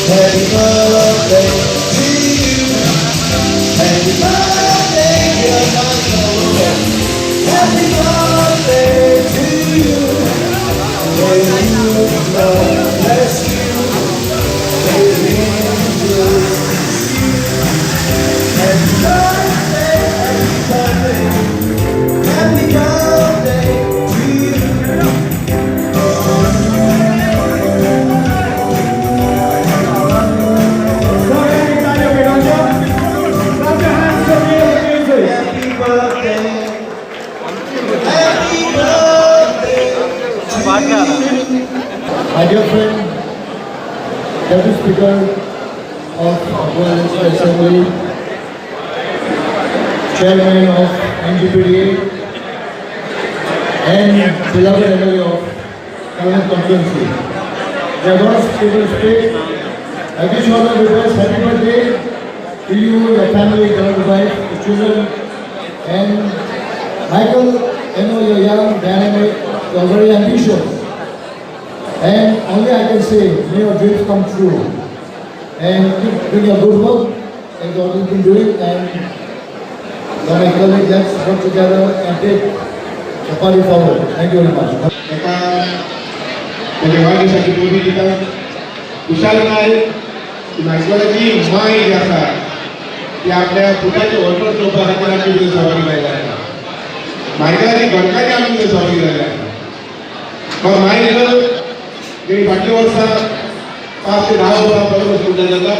Happy birthday to you. Happy birthday, dear Michael. Happy birthday to you. May God bless you. May the angels kiss you. Happy birthday, happy birthday. Happy birthday to you. सगळ्यांनी ताळयो पेटोवच्यो. Clap your hands for real music. Happy birthday. Happy birthday to you. My dear friend, Deputy Speaker of Goa Legislative Assembly, Chairman of MGPDA, and beloved MLA of Calangute constituency. There are a lot of people to speak. I wish you all the best. Happy birthday to you, your family, your wife, your children, and Michael. I know you're young, dynamic, you're very ambitious. And only I can say, may your dreams come true. And keep doing your good work, as you always been doing, and you're my colleague, let's work together and take the party forward. Thank you very much. ताका ताच्या वाडदिसाची परबीं दिता. खुशालकाय की मायकलाची my जी आसा ती आपल्या पुताचे व्हडपण चोवपा खातीर आमचे भितर सहभागी जाल्ले आसा. मायकलाची घरकान्नी आमी भितर सहभागी जाल्ले आसा. मग मायकल तेणी फाटल्या वर्सां 5 ते 10 वर्सां बरोबर सुद्दां जाता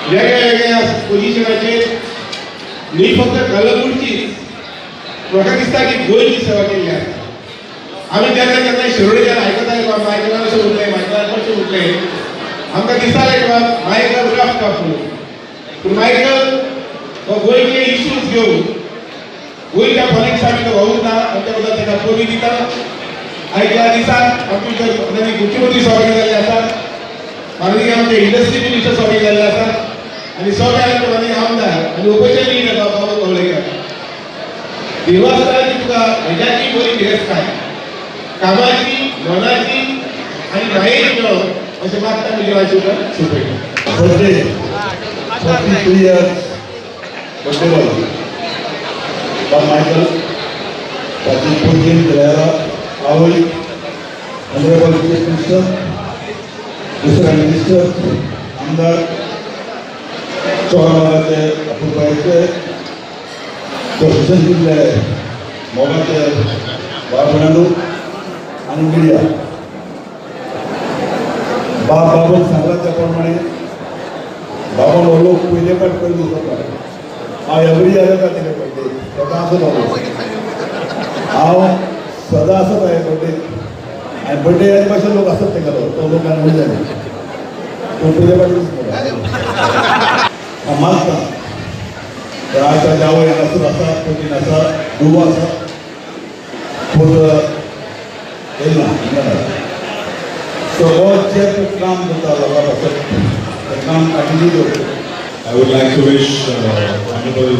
वेगळ्या वेगळ्या पोजिशनाचेर, न्ही फक्त कलंगूटची, म्हाका दिसता की गोंयची सेवा केल्ली आसा. आमी जेन्ना केन्ना शिरोडेच्यान आयकताले, बाबा मायकलान अशें उरलें, मायकलान कशें उरलें, आमकां दिसतालें की बाबा मायकल रफ टफ म्हणून. पूण मायकल हो गोंयचे इश्यूज घेवन गोंयच्या पॉलिटिक्सांत तो वावुरता. आमच्या बद्दल ताका परबीं दिता. आयच्या दिसाक आमचे भितर माननीय मुख्यमंत्री सहभागी जाल्ले आसात, माननीय आमचे इंडस्ट्री मिनिस्टर सहभागी जाल्ले आसात आनी सगळे आमचे माननीय आमदार आनी ओपोजिशन लिडर बाबा कवळेकर. देवासराची तुका हेज्याची बरी गिरेस्तकाय, कामाची, मनाची आनी मायेची मेळो अशें मागता. म्हजी आशिर्वाद सोंपयता. Birthday, 43 years birthday boy. Bob Michael, ताची पुतीन क्लेरा, आवय, ऑनरेबल चीफ मिनिस्टर, दुसरे मिनिस्टर, आमदार, चोराचे अपुरबायेचे कॉन्स्टिट्युन्सीतले मोगाचे भाव भयणांनो आनी मिडिया. बाब बाबून सांगला त्या प्रमाणे बाबान हो लोक पयले फावट पयले दिसता. हांव एवरी इयर येता तेगे बड्डे, सदां आसत. हांव सदां आसत हांवें बड्डे आनी बड्डे आनी कशे लोक आसत तेगेलो तो लोक आनी उरले तो पयले फावटी दिसता. हांव मानता, आज ताजी आवय हांगासर आसा, पुतीन आसा, धुवो आसा, पूत येयला. सो हो जे काम करता लोकां पासत तें काम कंटिन्यू दवरता. I would like to wish Honorable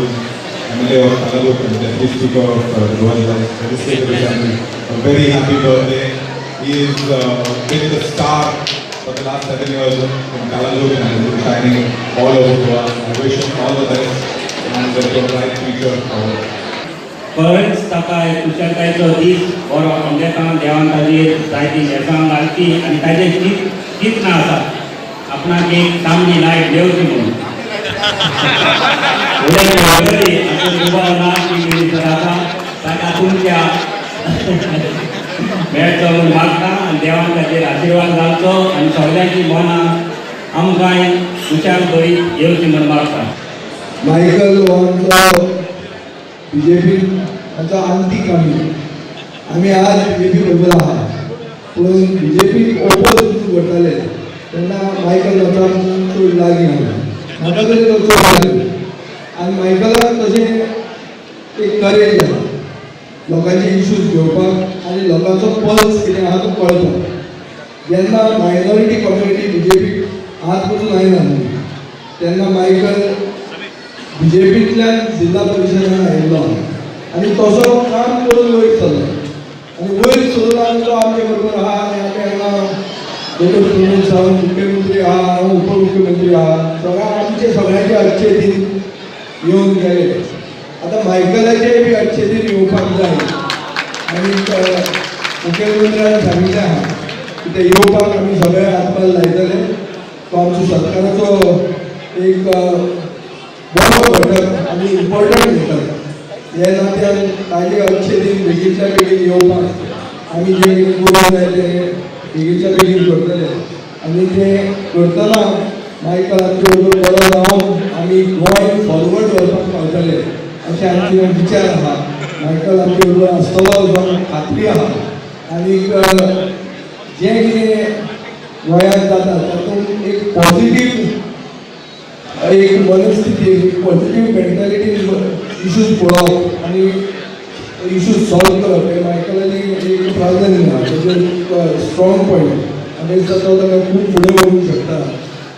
MLA of Calangute and Deputy Speaker of the Goa Legislative Assembly a very happy birthday. He has been the star for the last 7 years in Calangute and has been shining all over Goa. I wish him all the best and a bright future forward. खरेंच ताका एक खुशालकायेचो दीस बरो म्हणजे देवान ताजेर जायती भेसां घालची आनी ताजेर चिंत चिंतना आसा आपणाक एक तांबडी लायट घेवची म्हणून. फुडें आमचो दुबाव ना की मिनिस्टर आसा ताका तुमच्या मेळचो म्हूण मागता आनी देवान ताचेर आशिर्वाद घालचो आनी सगल्यांची मनां आमकांय खुशाल बरी येवची म्हूण मागता. मायकल हो आमचो बीजेपी आमचो आंतीक. आमी आमी आज बीजेपी बरोबर आहा, पूण बीजेपी ओपोज करताले तेन्ना मायकल आमचो चड लागीं आहा, म्हाका तरी तो चड लागीं. आनी मायकलाक तशें एक करेज आहा लोकांचे इश्यूज घेवपाक आनी लोकांचो पल्स कितें आहा तो कळपाक. जेन्ना मायनॉरिटी कम्युनिटी बीजेपीक हात पसून आयना तेन्ना मायकल बीजेपींतल्यान जिल्हा परिशदान आयिल्लो आनी तसो काम करून वयर सरलो आनी वयर सरून आमी तो आमचे बरोबर आहा आनी आमी हांगा दोतोर प्रमोद सावंत मुख्यमंत्री आहा, हांव उपमुख्यमंत्री आहा, सगळ्या आमचे सगळ्यांचे अच्छे दिन येवन गेले. आतां मायकलाचे बी अच्छे दिन येवपाक जाय आनी मुख्यमंत्र्यान सांगिल्लें आहा की ते येवपाक आमी सगळे हातभार लायतले. तो आमचो सरकाराचो एक बरो घटक आनी इम्पॉर्टंट घटक हे नात्यान ताजे अच्छे दिन बेगीनच्या बेगीन येवपाक आमी जे कितें करूंक जाय ते बेगीनच्या बेगीन करतले आनी ते करतना मायकल आमचे बरोबर बरो रावन आमी गोंय फॉरवर्ड व्हरपाक पावतले अशें आमचे विचार आहा. मायकल आमचे बरोबर आसतलो असो आमकां खात्री आहा. आनीक जें कितें गोंयांत जाता तातूंत एक पॉझिटीव एक मनस्थिती, एक पॉझिटीव मेंटालिटी इश्यूज पळोवप आनी इश्यूज सॉल्व करप हें मायकलाची एक प्राधान्य आहा, तेजें स्ट्रॉंग पॉयंट आनी दिसता तो ताका खूब फुडें व्हरूंक शकता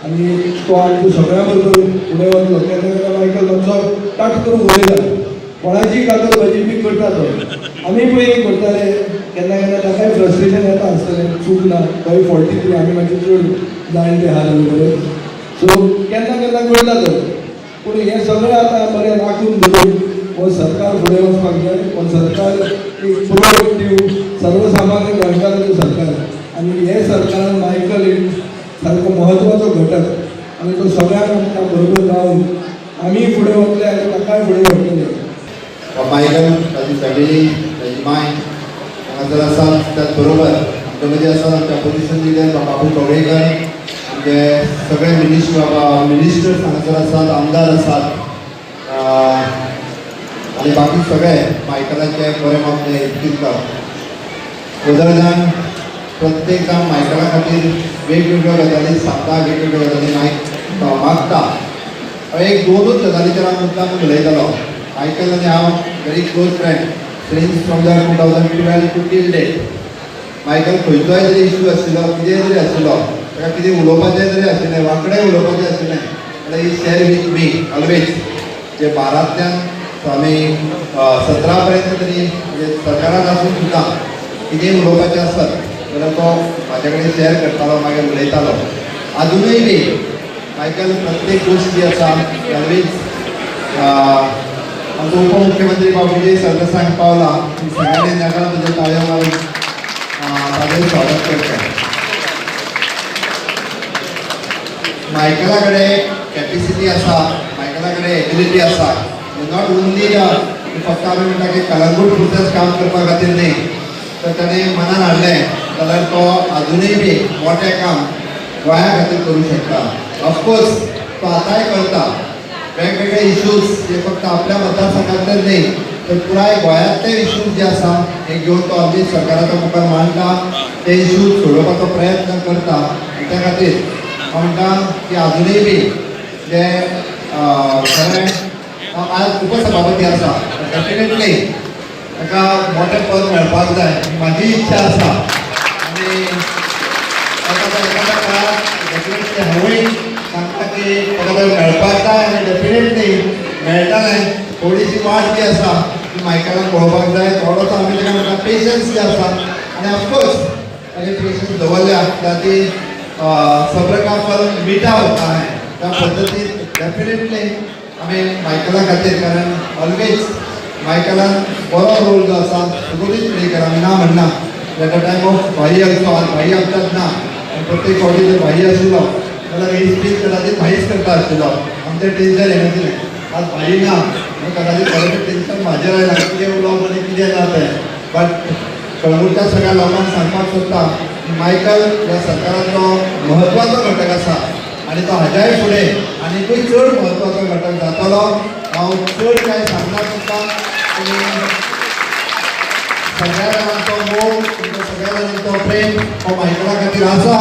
आनी तो आमच्या सगळ्यां बरोबर फुडें वतलो. केन्ना केन्ना मायकल मातसो ताट करून उलयता, कोणाची कातल भाजी बी करता तो. आमी पयलीं करताले, केन्ना केन्ना ताकाय फ्रस्ट्रेशन येता आसतलें. चूक ना, तोय 43, आमी मातशे चड जाणटे आहा ताजे परस. सो केन्ना केन्ना करता तो. पूण हें सगळें आतां बरें राखून धरून हो सरकार फुडें वचपाक जाय. हो सरकार एक प्रोएक्टीव, सर्वसामान्य गोंयकाराचें सरकार आनी हे सरकारान मायकल एक सारको म्हत्वाचो घटक आनी तो सगळ्यांक आमकां बरोबर रावन आमी फुडें वतले आनी ताकाय फुडें व्हरतले. मायकल, ताजी फॅमिली, ताजी माय हांगासर आसात. त्याच बरोबर आमच्या मदीं आसात आमचे अपोजिशन लिडर बाबू कवळेकर, आमचे सगळे मिनिस्टर्स हांगासर आसात, आमदार आसात आनी बाकी सगळे मायकलाचे बरें मागते चिंतता. सगळे जाण, प्रत्येक जाण मायकला खातीर वेगवेगळ्यो गजाली सांगता, वेगवेगळ्यो गजाली मायक मागता. एक दोनूच गजालीचेर हांव मुद्दाम उलयतलो. मायकल आनी हांव very close friend since from the 2012 to till date. Michael खंयचोय तरी इश्यू आशिल्लो, कितेंय तरी आशिल्लो, ताका कितें उलोवपाचें तरी आशिल्लें, वांकडें उलोवपाचें आशिल्लें जाल्यार he share with me always. जे 12तल्यान आमी 17 पर्यंत तरी म्हणजे सरकारान आसून सुद्दां कितेंय उलोवपाचें आसत जाल्यार तो म्हाजे कडेन शेअर करतालो, मागीर उलयतालो. आजुनूय बी मायकल प्रत्येक गोश्ट जी आसा ऑलवेज. आमचो उपमुख्यमंत्री बाब विजय सरदेसाय पावला, सगळ्यांनी नेटान तुजें ताळयो मारून ताजें स्वागत करचें. मायकला कडेन कॅपेसिटी आसा, मायकला कडेन एबिलिटी आसा. Not only फक्त आमी म्हणटा की कलंगूट पुरतेंच काम करपा खातीर न्ही, तर ताणें मनान हाडलें जाल्यार तो आजुनूय बी मोठें काम गोंया खातीर करूं शकता. ऑफकोर्स तो आतांय करता. वेगवेगळे इश्यूज जे फक्त आपल्या मतदारसंघातले न्ही तर पुराय गोंयांतले इश्यूज जे आसा हे घेवन तो ऑलवेज सरकाराच्या मुखार मांडटा, ते इश्यूज सोडोवपाचो प्रयत्न करता. आनी त्या खातीर हांव म्हणटा की आजुनूय बी जे खरें आज उपसभापती आसा, डेफिनेटली ताका मोठें पद मेळपाक जाय ही म्हाजी इच्छा आसा. आनी ताका एखाद्या काळार डेफिनेटली हांवूय सांगता की ताका तें मेळपाक जाय आनी डेफिनेटली मेळटलें. थोडीशी वाट जी आसा ती मायकलाक पळोवपाक जाय. थोडोसो आमी ताका म्हणटा पेशन्स जे आसा आनी ऑफकोर्स तागे पेशन्स दवरल्या ती सब्र का फल मिठा होता है. त्या पद्दतीन डेफिनेटली आमी मायकला खातीर, कारण ऑलवेज मायकलान बरो रोल जो आसा सगळीच प्ले केला. आमी ना म्हणना. एट अ टायम ऑफ भाई also, आज भाई आमच्यात ना, आनी प्रत्येक फावटी जर भाई आशिल्लो जाल्यार ही स्पीच कदाचित भाईच करता आशिल्लो, आमचें टेंशन येनाशिल्लें. आज भाई ना म्हणून कदाचित थोडेशें टेंशन म्हाजेर आयलां, कितें उलोवप आनी कितें ना तें. बट कळंगूटच्या सगळ्या लोकांक सांगपाक सोदता की मायकल ह्या सरकाराचो म्हत्वाचो घटक आसा आनी तो हाज्याय फुडें आनीकूय चड म्हत्वाचो घटक जातलो. हांव चड कांय सांगना तुमकां. तुमी सगळ्या जाणांचो मोग, तुमच्या सगळ्या जाणांचो प्रेम हो मायकला खातीर आसा,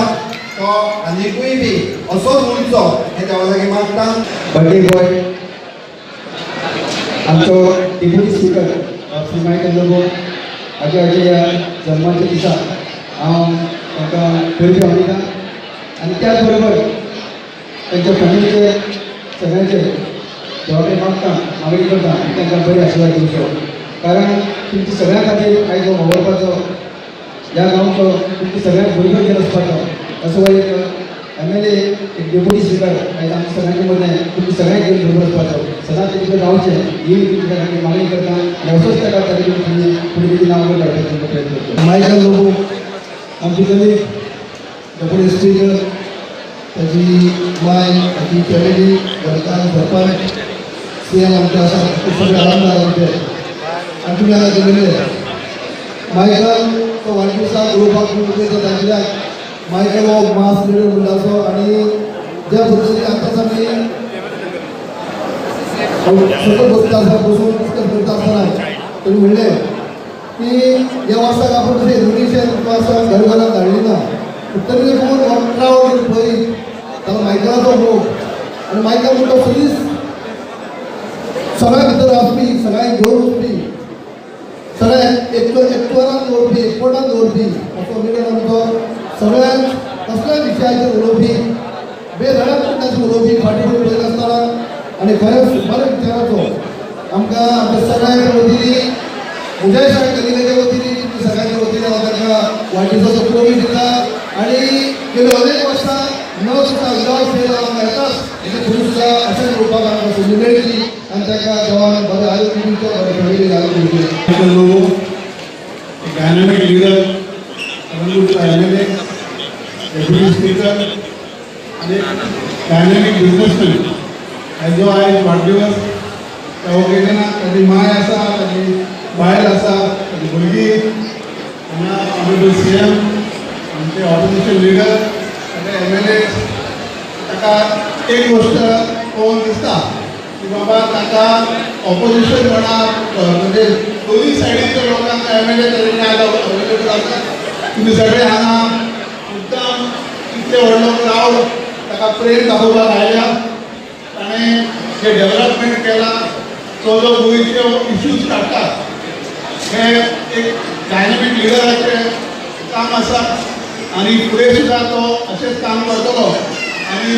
तो आनिकूय बी असोच उरचो हें देवा लागीं मागता. बर्थडे बॉय, आमचो deputy speaker Shri Michael Lobo हाच्या ह्या जल्माच्या दिसा हांव तांकां परबीं दिता आनी त्याच बरोबर तांच्या फॅमिलीचे सगळ्यांचे देवा कडेन मागता, मागणी करता आनी तांकां बरे आशिर्वाद दिवचो, कारण तुमच्या सगळ्यां खातीर आयज हो वावरपाचो, ह्या गांवचो, तुमच्या सगळ्यांक बरोबर घेवन वचपाचो. असो एक एमएलए, एक डेप्युटी स्पीकर आयज आमच्या सगळ्यांचे मदें तुमी सगळ्यांक घेवन बरोबर वचपाचो, सदांच तेजे कडेन रावचें ही तुमच्या सगळ्यांची मागणी करता आनी असोच ताका ताजे तुमी फुडें तेजी नांव वयर काडपाचो प्रयत्न करता. मायकल लोबो आमची कलीग डेप्युटी स्पीकर, ताजी माय, ताजी फॅमिली, घरकार, सरपंच, सी एम आमचे आसा ते सगळे आमदार आमचे आनी तुमी हांगा जमिल्ले. मायकल तो वाडदिवसाक उलोवपाक खूब उमेद जाता, कित्याक मायकल हो मास लिडर म्हणटा असो. आनी ज्या पद्दतीन आतांच आमी सकयल बसता आसतना, बसून डिस्कस करता आसतना ताणें म्हणलें की ह्या वर्साक आपूण तशें एज्युकेशन वर्साक घर घरात धाडली ना, तरी देखून हो क्रावड पळयत ताका मायकलाचो मोग आनी मायकल म्हणटा सदींच सगळ्यां भितर वचपी, सगळ्यांक घेवन वचपी, सगळ्यांक एक एकवरान दवरपी, एकवटान दवरपी असो लिडर आमचो. सगळ्यांक कसल्याय विशयाचेर उलोवपी, बेधडक ताचेर उलोवपी, फाटी फुडें पळयनासतना आनी खरेंच बऱ्या विचाराचो. आमकां आमच्या सगळ्यांच्या वतीन, म्हज्याय सगळ्या कलिगाच्या वतीन, तुमच्या सगळ्यांच्या वतीन हांव तांकां वाडदिवसाचो परबीं दिता. आनी गेली अनेक वर्सां न सुद्दां विदाउट फेल हांगा येताच, हेचे फुडें सुद्दां अशेंच उलोवपाक आमकां संदी मेळटली आनी तांकां देवान बरें आरोग्य दिवचें, बरें फॅमिलीक आरोग्य दिवचें. Michael Lobo, a dynamic leader, Calangute MLA, Deputy Speaker, आणि डायनॅमिक बिझनेसमॅन. हाजो आयज वाडदिवस. त्या ओकेजनाक ताजी माय आसा, ताजी बायल आसा, ताजी भुरगीं हांगा, ऑनरेबल सीएम, आमचे ऑपोजिशन लिडर, सगळे एमएलए. ताका एक गोश्ट पळोवन दिसता की बाबा ताका ऑपोजिशन म्हणा, म्हणजे दोन्ही सायडीच्या लोकांक एमएलए तरेन आज अवेलेबल आसा. तुमी सगळे हांगा मुद्दाम इतले व्हडलो क्रावड ताका प्रेम दाखोवपाक आयल्या. ताणें जे डेव्हलपमेंट केलां, तो जो गोंयचे इश्यूज काडटा, हे एक डायनॅमीक लिडराचें काम आसा आनी फुडें सुद्दां तो अशेंच काम करतलो. आनी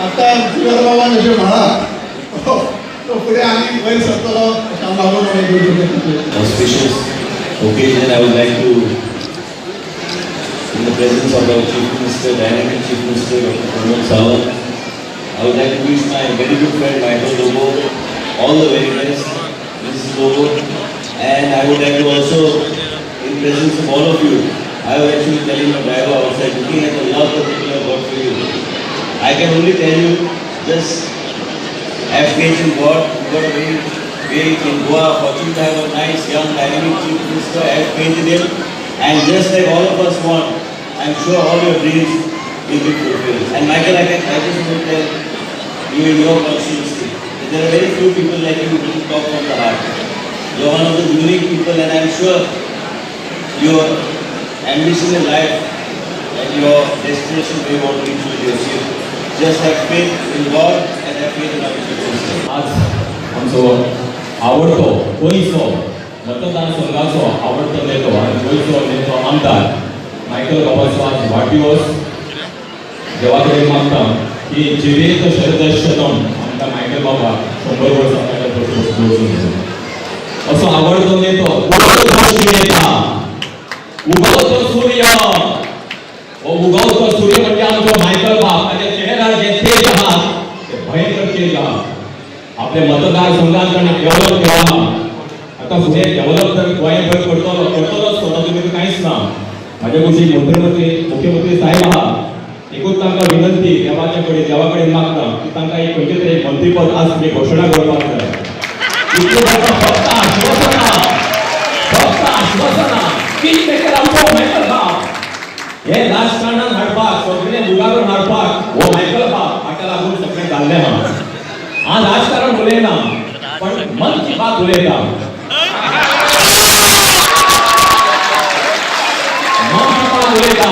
आतां जुगर बाबान जशें म्हळां, तो तो फुडें आनी वयर सरतलो अशें हांव बाबा म्हणून. Auspicious occasion, I would like to, in the presence of our Chief Minister, Dynamic Chief Minister, Dr. Pramod Sawant, I would like to wish my very good friend Michael Lobo all the very best, Mrs. Lobo, and I would like to also, in presence of all of you, I was actually telling my driver outside, looking at the love that people have got for you, I can only tell you, just have faith in God. We've got a very, very in Goa, fortunate to have a nice, young, dynamic Chief Minister. Have faith in him. And just like all of us want, I'm sure all your dreams will be fulfilled. And Michael, I just want to tell you in your constituency that there are very few people like you who talk from the heart. You're one of those unique people, and I'm sure your ambition in life and your destination where you want to reach will be achieved. Just have faith in God and have faith in our Chief Minister. आज आमचो आवडतो गोंयचो मतदारसंघाचो आवडतो नेतो आनी गोंयचो नेतो आमदार मायकल बाबाचो आज वाडदिवस. देवा कडेन मागता की जिवेत शरद शतम, आमकां मायकल बाबा 100 वर्सां ताका दवरून. असो आवडतो नेतो, उगवतो नेता, उगवतो सूर्य. हो उगवतो सूर्य म्हणजे आमचो मायकल बाब. ताच्या चेहऱ्यार जे तेज आहा ते भयंकर तेज आहा. आपल्या मतदारसंघात ताणें डेव्हलप केला. आतां फुडें डेव्हलप तर गोंयभर करतलो, करतलोच तो, तातूंत कांयच ना. म्हाज्या कुशीक मंत्री, मुख्यमंत्री साहेब आहा. एकूच तांकां विनंती, देवाच्या कडेन, देवा कडेन मागता की तांकां एक खंयचें तरी एक मंत्रीपद आज तुमी घोशणा करपाक जाय. इतलें तांकां फक्त आश्वासनां, फक्त आश्वासनां. किंग मेकर आमचो मायकल बाब. हे राजकारणान हाडपाक, सगळें मुखार हाडपाक हो मायकल बाब. हाका लागून सगळें जाल्लें आहा. हांव राजकारण उलयना, पण मन की बात उलयता. मन की बात उलयता.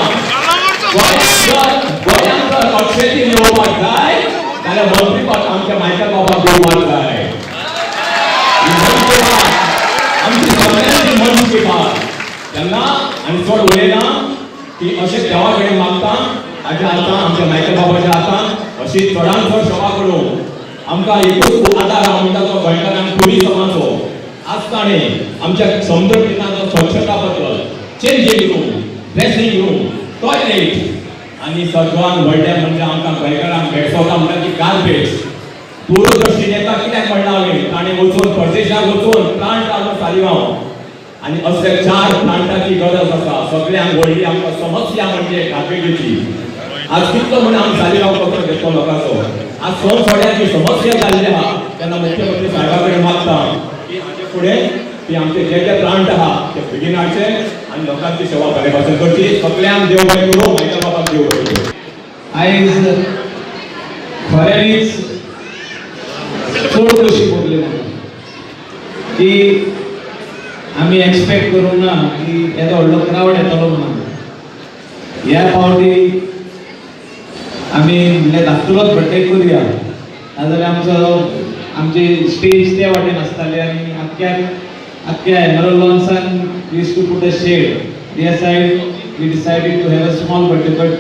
गोंयांत जर अक्षय येवपाक जाय जाल्यार मंत्रीपद आमच्या मायकल बाबाक दिवपाक जाय. ही मन की बात आमची सगळ्यांची मन की बात. तेन्ना आनी चड उलयना की अशें देवा कडेन मागता, हाच्या हातान, आमच्या मायकल बाबाच्या हातान अशी चडान चड सेवा करूं. आमकां एकूच आदार आहा म्हणटा तो गोंयकारांक टुरिजमाचो. आज ताणें आमच्या समुद्र किनारचो स्वच्छता बद्दल, changing room, dressing room, toilet. आनी सगळ्यान व्हडलें म्हणजे आमकां गोंयकारांक भेटसोता म्हणटा ती गार्बेज. दूरदृश्टी नेता कित्याक म्हणला हांवें, ताणें वचून परदेशाक वचून प्लांट हाडून सालिगांव, आनी असले 4 प्लांटाची गरज आसा. सगळ्यांक व्हडली आमकां समस्या म्हणजे गार्बेजीची. आज कितलो म्हण आमी सालिगांव कसो घेतलो लोकांचो, आज सोनसड्याची समस्या जाल्ली आहा. तेन्ना मुख्यमंत्री साहेबा कडेन मागता की हाचे फुडें की आमचे जे जे प्लांट आहा ते बेगीन हाडचे आनी लोकांची सेवा बरे भाशेन करची. सगळ्यांक देव बरें करूं, मायकल बाबाक देव बरें करूं. आयज खऱ्यांनीच चड खोशी भोगली म्हाका की आमी एक्सपेक्ट करूंक ना की येदो व्हडलो क्रावड येतलो म्हणून. ह्या फावटी आमी म्हणलें धाकटुलोच बड्डे करुया, नाजाल्यार आमची स्टेज त्या वाटेन आसताली आनी आख्ख्या आख्ख्या emerald लॉन्सान used to put a shade. Their side we decided to have a small birthday, but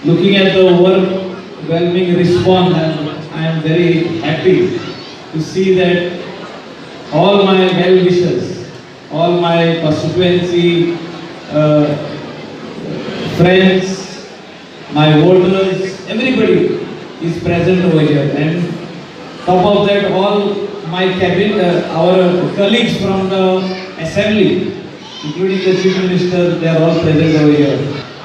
looking at the overwhelming response, I am very happy to see that all my well wishers, all my constituency friends, my voters, everybody is present over here. And top of that, all my cabin, our colleagues from the assembly, including the chief minister, they are all present over here.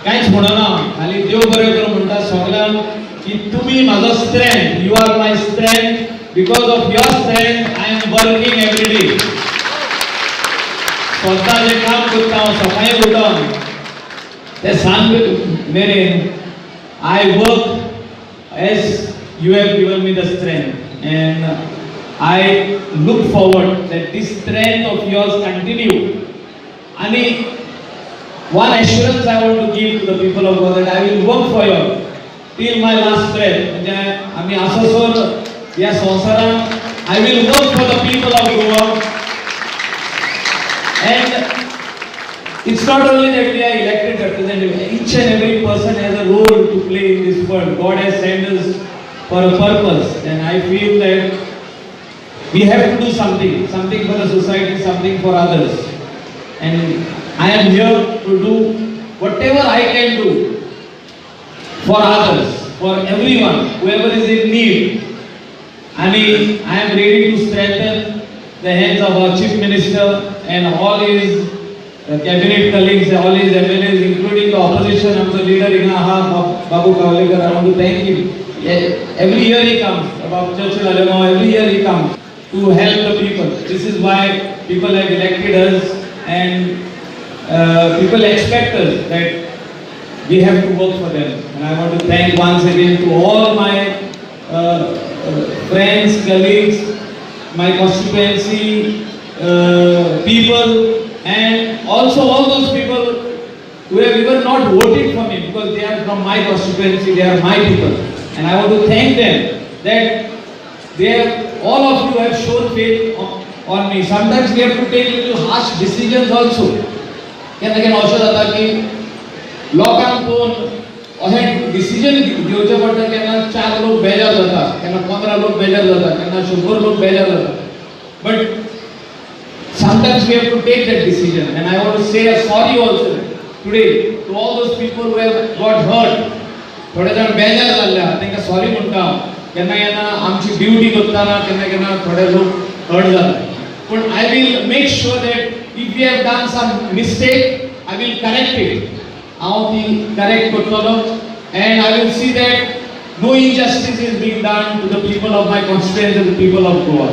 कांयच म्हणना, खाली देव बरें करूं म्हणटा सगळ्यांक की तुमी म्हाजो strength, you are my strength. Because of your strength I am working every day. स्वता जें काम करता हांव सकाळीं उठून ते सांज मेरेन I work as you have given me the strength, and I look forward that this strength of yours continue. आणि one assurance I want to give to the people of Goa that I will work for you till my last breath. म्हणजे आमी आसोसर ह्या संवसारांत I will work for the people of Goa. And it's not only that we are elected representatives, each and every person has a role to play in this world. God has sent us for a purpose, and I feel that we have to do something, something for the society, something for others. And I am here to do whatever I can do for others, for everyone, whoever is in need. I mean, I am ready to strengthen the hands of our Chief Minister and all his cabinet colleagues, all his MLAs, including the opposition. I'm the leader in Aha, Babu Kavlekar. I want to thank him. Every year he comes, about Churchill Alemao, every year he comes to help the people. This is why people have elected us, and people expect us that we have to work for them. And I want to thank once again to all my friends, colleagues, my constituency people, and also all those people who have even not voted for me because they are from my constituency, they are my people. And I want to thank them that they have, all of you have shown faith on me. Sometimes we have to take little harsh decisions also. केन्ना केन्ना अशें जाता की लोकांक पळोवन अशें decision घेवचें पडटा. केन्ना चार लोक बेजार जाता, केन्ना 15 लोक बेजार जाता, केन्ना 100 लोक बेजार जाता, but sometimes we have to take that decision. And I want to say a sorry also today to all those people who have got hurt. थोडे जाण बेजार जाल्ले आहा, तांकां सॉरी म्हणटा हांव. केन्ना केन्ना आमची ड्युटी करतना केन्ना केन्ना थोडे लोक हर्ट जाता, पूण I will make sure that if you have done some mistake, I will correct it. हांव ती करेक्ट करतलो and I will see that no injustice is being done to the people of my constituency, the people of Goa.